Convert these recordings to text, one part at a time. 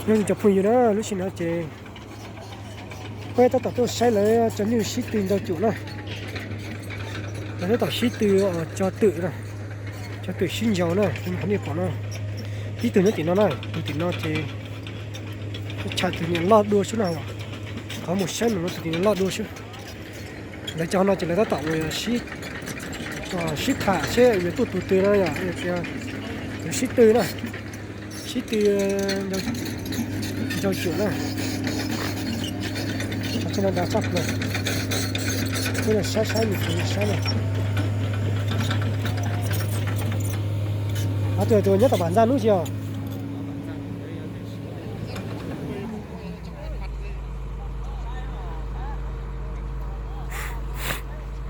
Nyob zoo cov phooj ywg na, lub sij hawm no ces peb tab tom tuaj saib lawv cov nyuj sib tw ntau cuam na. Lawv tab tom sib tw, o, tso twm na, tso twm sib ntsaus na, qhov nej pom no. Ib tug nyob tim no na, tus tim no ces tshaj tus niam loj dua xwb na. Qhov mus saib mus no tus tim niam loj dua xwb. Lawv cov no ces lawv tab tom sib, sib tham seb yuav tuaj tus twg no yom, tias yuav sib tw na, sib tw ntsaus cuam na. Tshaj no nrad tshaj plaws, peb saib saib mus saib na. Tus tus nyob tom pam ntxa nub tsis os.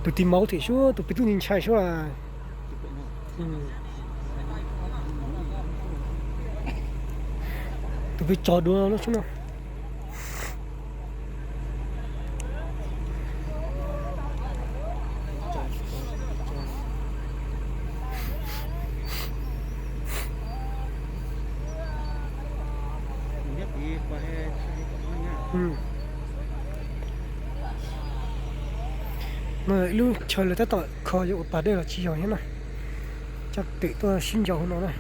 Tus tis mauv them suab, tus pem tub ntshai suab. Tus pem tso dua no suab no. No ib lub chaw lawv tab tom kho yuav ua pas dej los tsis yog thiab na. Coj twm tuaj sib ntsaus hauv no na.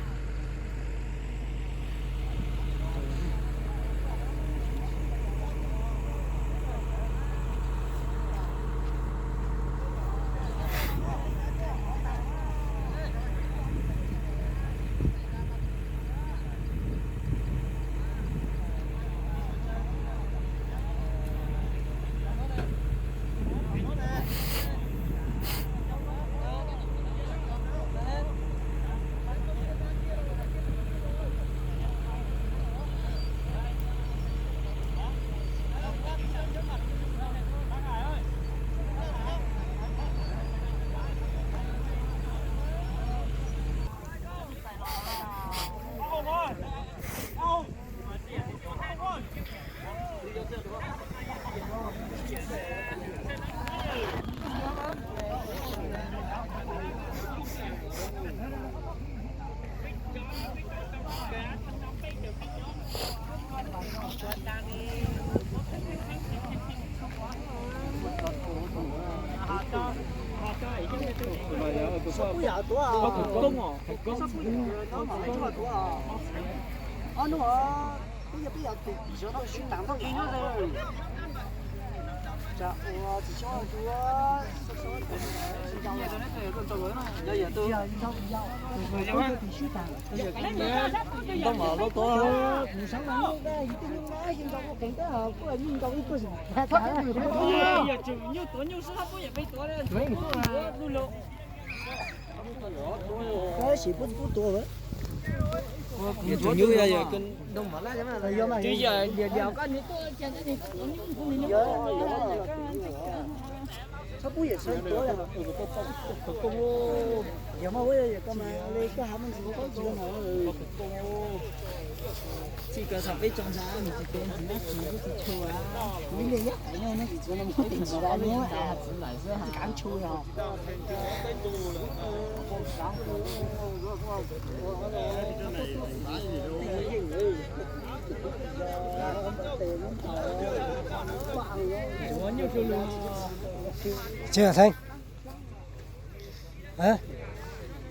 Txhob pub yawm txhob tuav. Yog mas ua yog koj mas li koj has me ntsis koj tsis no. Txij kawg thaum peb tso ntsa nws tsis tes ntsis nab tsis tsis tshua. Kuv ib leeg yab qais nyob nab tsis tshua no mus kub tes ntsis da nyob tsis kav tshua yog. Tsis yog Theej.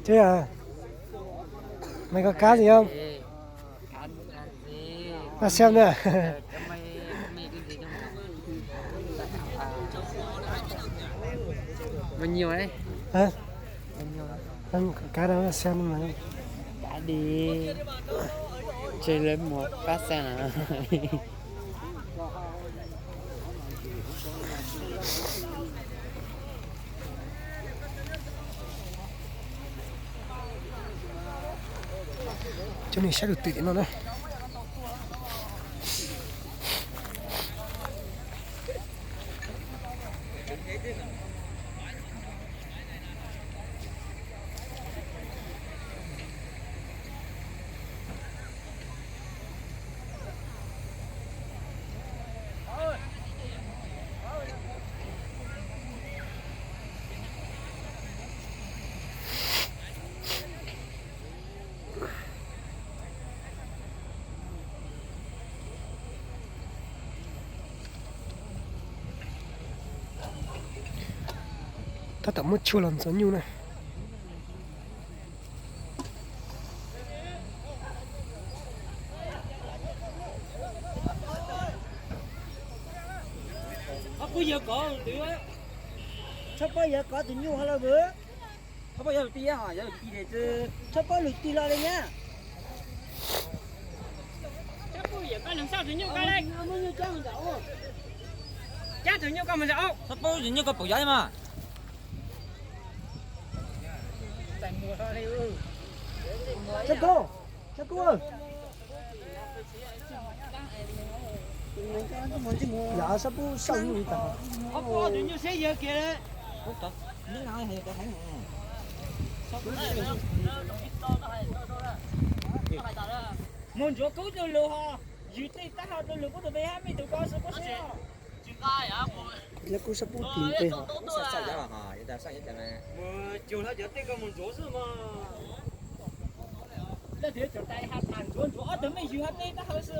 Tsis yog. Mày có cá gì không? Ra xem nữa. Bao nhiêu đấy? Hả? Bao nhiêu đấy? Không có cá đâu, ra xem mà. Cá đi. Chơi lấy một phát xem nào. Cov neeg saib tus twm tim no na. Tab tom muab tshuaj los ntxuav nyuj na. Txhob paub yawg kov tus nyuj ho los vwm. Txhob paub yawg lwm tig ho, yawg lwm tig, txhob paub lwm tig los li nyab. Cab tus nyuj koj mus ntawm, cab tus nyuj koj mus ntawm. Txhob paub tus nyuj koj pum yav mas. Sab Kub, Sab Kub. Yav sab pub saum nyuj li tas. Mus ntsuav kub rau lus ho, yus tej taub hau rau lus kub tus peb hab me tus ko xwb kub xwb. Lawv kuj sab pub tim peb ho. Leej twg cov tais has tas ntsuav ntsuav ob tug mej yus hab tej taub hau xwb.